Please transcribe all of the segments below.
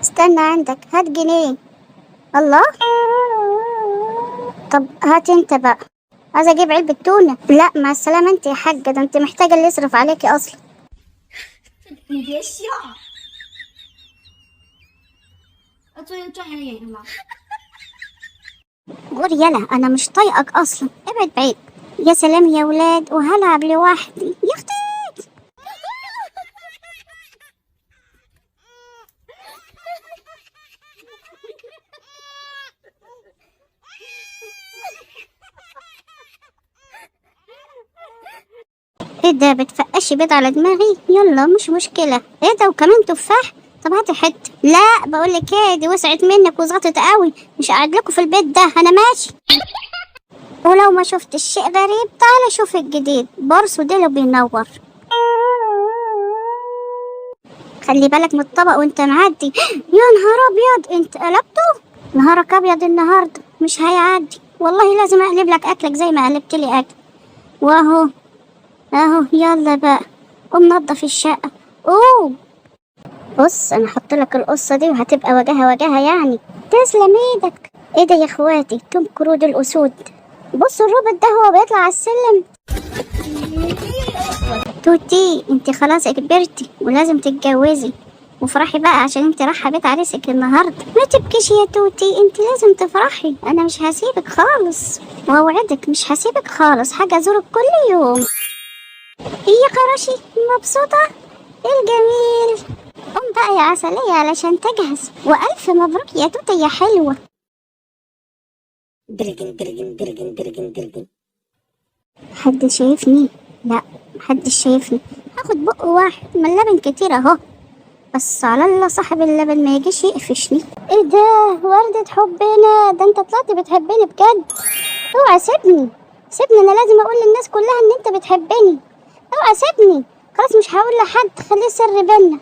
استنى عندك، هات جنيه. الله، طب هات انت بقى. عايزه اجيب علبة تونه. لا مع السلامة انت يا حاجة، ده انت محتاجه اللي يصرف عليكي اصلا. 你别笑。要做一个专业的演员吗？ غور يلا، انا مش طايقك اصلا، ابعد بعيد. يا سلام يا ولاد، وهلعب لوحدي يا اختي. ايه ده، بتفقشي بيض على دماغي؟ يلا مش مشكلة. ايه ده، وكمان تفاح؟ طب هاتي حتة. لا بقولك ايه، دي وسعت منك وزغطت قوي، مش قاعد لكم في البيت ده، انا ماشي. ولو ما شفت الشيء غريب تعالى شوف الجديد، بارص وديله بينور. خلي بالك من الطبق وانت معدي. يا نهار ابيض، انت قلبته؟ نهارك ابيض النهارده، مش هيعدي والله، لازم اقلب لك اكلك زي ما قلبت لي اكل. واهو اهو، يلا بقى قوم نضف الشقة. اوه بص، انا هحط لك القصة دي وهتبقى وجهها وجهها يعني. تسلم ايدك. ايه ده يا اخواتي، توم كرود الاسود. بصوا الروبوت ده هو بيطلع على السلم. توتي انت خلاص كبرتي ولازم تتجوزي، وافرحي بقى عشان انت رايحة بيت عريسك النهارده. ما تبكيش يا توتي، انت لازم تفرحي، انا مش هسيبك خالص، واوعدك مش هسيبك خالص، حاجة ازورك كل يوم. ايه يا خراشي، مبسوطة؟ ايه الجميل. قوم بقى يا عسلية علشان تجهز، والف مبروك يا توتي يا حلوة. درجن درجن درجن درجن درجن. حد شايفني؟ لا محدش شايفني. هاخد بق واحد، ما اللبن كتير اهو، بس على الله صاحب اللبن ما يجيش يقفشني. ايه ده، وردة حبنا، ده انت طلعت بتحبني بجد. اوعى سيبني، سيبني، انا لازم اقول للناس كلها ان انت بتحبني. اوعى سيبني، خلاص مش هقول لحد، خليه سر بينا.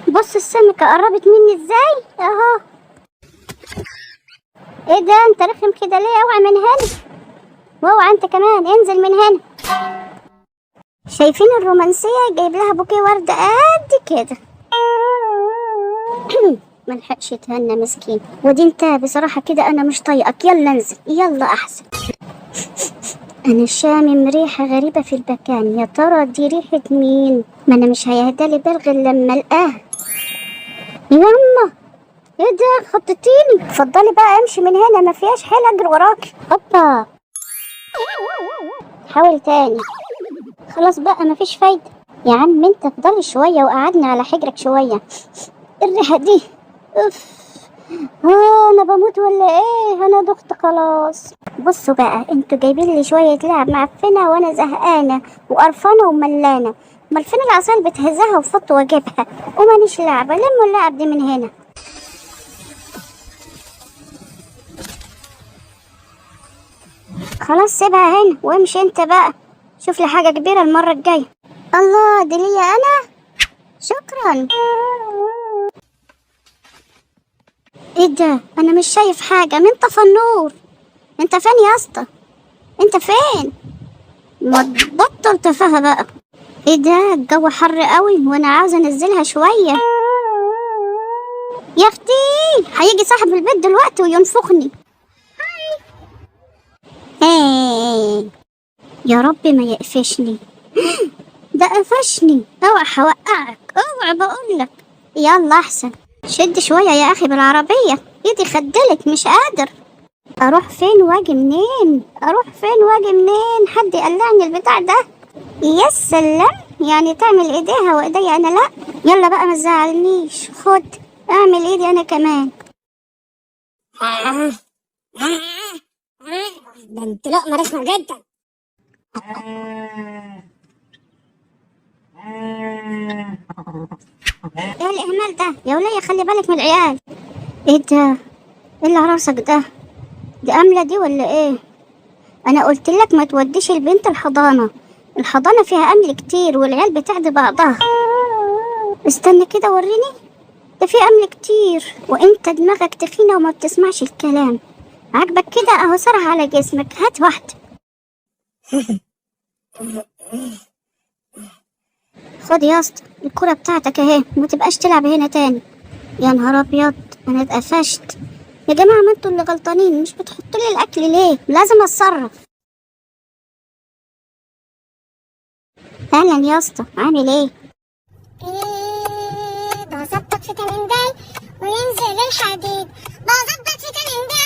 بص السمكة قربت مني ازاي اهو. ايه ده، انت رخم كده ليه؟ اوعى من هنا، واوعى انت كمان، انزل من هنا. شايفين الرومانسية؟ جايب لها بوكيه ورد قد كده. ملحقش يتهنى مسكين. ودي انت بصراحة كده انا مش طايقك، يلا انزل، يلا احسن. انا شامم ريحة غريبة في المكان، يا ترى دي ريحة مين؟ ما انا مش هيهدالي بال غير لما القاها. يما ايه ده، خطتيني. اتفضلي بقى امشي من هنا، ما فيهاش حيل اجري وراكي. هوبا، حاول تاني. خلاص بقى مفيش فايدة يا عم، انت افضلي شوية وقعدني على حجرك شوية. الريحة دي اوف، انا بموت ولا ايه؟ انا دخت خلاص. بصوا بقى، انتوا جايبين لي شوية لعب معفنة وانا زهقانة وقرفانة وملانة. امال فين العصاية اللي بتهزها وفط واجيبها؟ ومانيش لعبة، لموا اللعب دي من هنا. خلاص سيبها هنا وامشي انت بقى، شوف لي حاجة كبيرة المرة الجاية. الله، دي ليا انا؟ شكرا. ايه ده، انا مش شايف حاجة، مين طفى النور؟ انت فين يا اسطى؟ انت فين؟ ما تبطل تفاهة بقى. ايه ده، الجو حر قوي وانا عاوزة انزلها شوية. يا اختي هيجي صاحب البيت دلوقتي وينفخني. ايه يا رب ما يقفشني. ده قفشني، اوعى هوقعك، اوعى بقولك. يلا احسن، شد شوية يا اخي بالعربية، ايدي خدلت مش قادر. اروح فين واجي منين؟ اروح فين واجي منين؟ حد يقلعني البتاع ده. يا سلام، يعني تعمل ايديها وايديا انا لا. يلا بقى ما تزعلنيش، خد اعمل ايدي انا كمان. ده انت لقمة رخمة جدا. ايه الاهمال ده يا ولية، خلي بالك من العيال. ايه ده، ايه اللي على راسك ده؟ دي املة دي ولا ايه؟ انا قلت لك ما توديش البنت الحضانة، الحضانة فيها امل كتير والعيال بتعدي بعضها. استنى كده وريني، ده في امل كتير وانت دماغك تخينة وما بتسمعش الكلام. عاجبك كده؟ اهو صرح على جسمك، هات واحدة. خد يا اسطى الكرة بتاعتك اهي، وما تبقاش تلعب هنا تاني. يا نهار ابيض، انا اتقفشت يا جماعة. ما انتوا اللي غلطانين، مش بتحطوا لي الاكل ليه؟ لازم اتصرف. اهلا يا اسطى، عامل ايه؟ ايه، بظبط فيتامين د وينزل الحديد، بظبط فيتامين د.